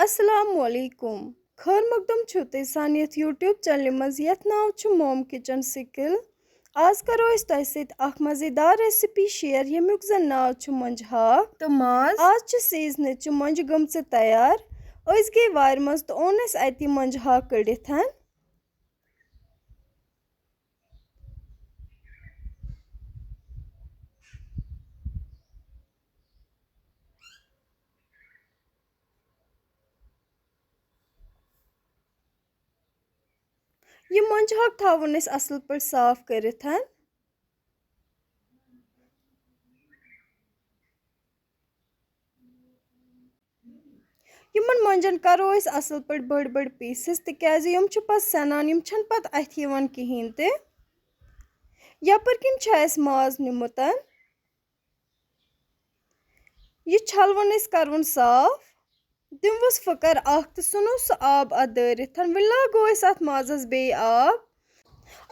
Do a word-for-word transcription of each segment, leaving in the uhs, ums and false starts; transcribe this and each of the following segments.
السلام علیکم۔ خٲر مقدم چھِو تُہۍ سانہِ یَتھ YouTube چینلہِ منٛز، یَتھ ناو چھُ Mom Kitchen Skill۔ آز کَرو أسۍ تۄہہِ سۭتۍ اَکھ مَزیدار recipe share، ییٚمیُک زَن ناو چھُ مۄنٛجہِ ہاکھ تہٕ ماز۔ آز چھِ سیٖزنٕچہِ مۄنٛجہِ گٔمژٕ تیار۔ أسۍ گٔے وارِ منٛز تہٕ اوٚن اَسہِ اَتی مۄنٛجہِ ہاکھ کٔڑِتھ۔ یہِ مۄنٛجہِ ہاکھ تھاوُن اَسہِ اَصٕل پٲٹھۍ صاف کٔرِتھ۔ یِمَن مۄنٛجَن کَرو أسۍ اَصٕل پٲٹھۍ بٔڑۍ بٔڑۍ pieces، تِکیٛازِ یِم چھِ پَتہٕ سٮ۪نان، یِم چھَنہٕ پَتہٕ اَتھِ یِوان کِہیٖنۍ تہِ۔ یَپٲرۍ کِنۍ چھُ اَسہِ ماز نیُمُت۔ یہِ چھَلوُن أسۍ، کَرٕوُن صاف، دِموُس پھٕکَر اَکھ تہٕ ژھٕنو سُہ آب اَتھ دٲرِتھ۔ وۄنۍ لاگو أسۍ اَتھ مازَس بیٚیہِ آب۔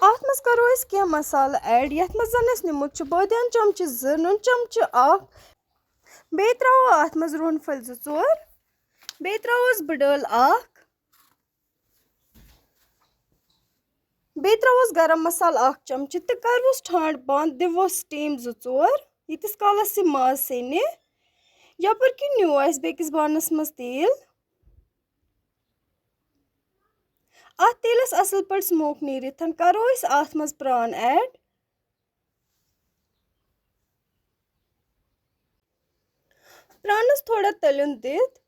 اَتھ منٛز کَرو أسۍ کینٛہہ مصالہٕ add، یَتھ منٛز زَن اَسہِ نیُمُت چھُ بٲدیان چمچہٕ زٕ، نُن چمچہٕ اَکھ، بیٚیہِ ترٛاوو اَتھ منٛز رۄہَن پھٔلۍ زٕ ژور، بیٚیہِ ترٛاووس بٕڈ ٲل اَکھ، بیٚیہِ ترٛاووس گرم مصالہٕ اَکھ چمچہٕ تہٕ کَرٕوُس ٹھانٛڈ بنٛد، دِووس steam زٕ ژور، ییٖتِس کالَس یہِ ماز سیٚنہِ۔ یَپٲرۍ کِنۍ نیوٗ اَسہِ بیٚکِس بانَس منٛز تیٖل۔ اَتھ تیٖلَس اَصٕل پٲٹھۍ smoke نیٖرِتھ کَرو أسۍ اَتھ منٛز پرٛان add۔ پرٛانَس تھوڑا تٔلیُن دِتھ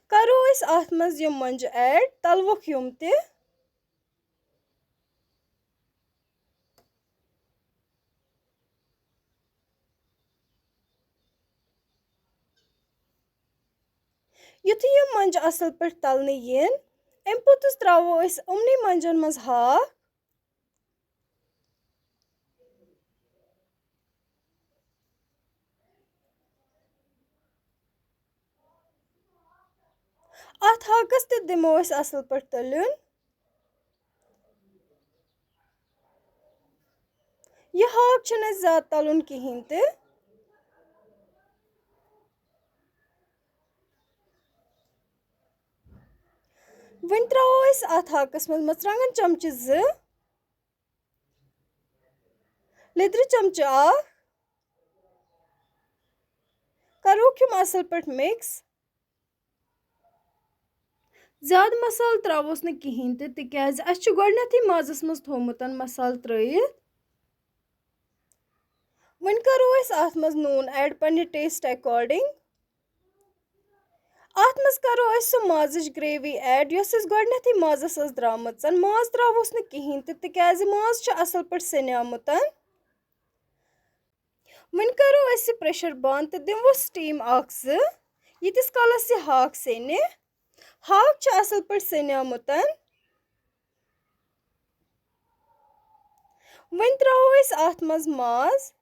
کَرو أسۍ اَتھ منٛز یِم مۄنٛجہِ add، تَلوُکھ یِم تہِ۔ یُتھُے یِم مۄنٛجہِ اَصٕل پٲٹھۍ تَلنہٕ یِن، اَمہِ پوٚتُس ترٛاوو أسۍ یِمنٕے مۄنٛجَن منٛز ہاکھ۔ اَتھ ہاکَس تہِ دِمو أسۍ اَصٕل پٲٹھۍ تٔلیُن۔ یہِ ہاکھ چھُنہٕ اَسہِ زیادٕ تَلُن کِہیٖنۍ تہِ۔ وۄنۍ ترٛاوو أسۍ اَتھ ہاکَس منٛز مَرژٕوانٛگَن چمچہٕ زٕ، لیٚدرِ چمچہٕ اَکھ، کَرہوکھ یِم اَصٕل پٲٹھۍ mix۔ زیادٕ مصالہٕ ترٛاووس نہٕ کِہیٖنۍ تہِ، تِکیٛازِ اَسہِ چھُ گۄڈٕنٮ۪تھٕے مازَس منٛز تھوٚومُت مصالہٕ ترٛٲیِتھ۔ وۄنۍ کَرو أسۍ اَتھ منٛز نوٗن add پنٛنہِ taste according۔ اَتھ منٛز کَرو أسۍ سُہ مازٕچ gravy add، یۄس أسۍ گۄڈٕنٮ۪تھٕے مازَس ٲس درٛامٕژ۔ ماز ترٛاووس نہٕ کِہیٖنۍ تہِ، تِکیٛازِ ماز چھُ اَصٕل پٲٹھۍ سیٚنیومُت۔ وۄنۍ کَرو أسۍ یہِ pressure بنٛد تہٕ دِموس steam اَکھ زٕ، ییٖتِس کالَس یہِ ہاکھ سیٚنہِ۔ ہاکھ چھُ اَصٕل پٲٹھۍ سیٚنیومُت۔ وۄنۍ ترٛاوو أسۍ اَتھ منٛز ماز۔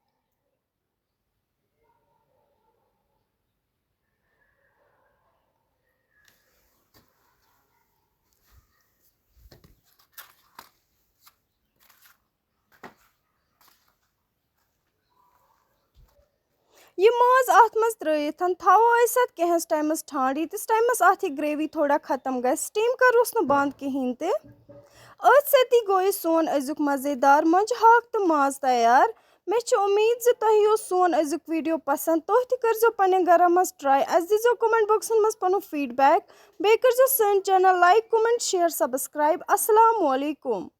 یہِ ماز اَتھ منٛز ترٛٲیِتھ تھاوو أسۍ اَتھ کینٛہَس ٹایمَس ٹھانٛڈ، ییٖتِس ٹایمَس اَتھ یہِ gravy تھوڑا ختم گژھِ۔ Steam کَروس نہٕ بنٛد کِہیٖنۍ تہِ۔ أتھۍ سۭتی گوٚو یہِ سون أزیُک مَزیدار مۄنٛجہِ ہاکھ تہٕ ماز تیار۔ مےٚ چھِ اُمید زِ تۄہہِ یِیو سون أزیُک video پسنٛد۔ تُہۍ تہِ کٔرۍزیو پنٛنٮ۪ن گَرَن منٛز try۔ اَسہِ دیٖزیو comment boxن منٛز پَنُن feedback۔ بیٚیہِ کٔرۍزیو سٲنۍ channel like، comment، share، subscribe۔ السلام علیکم۔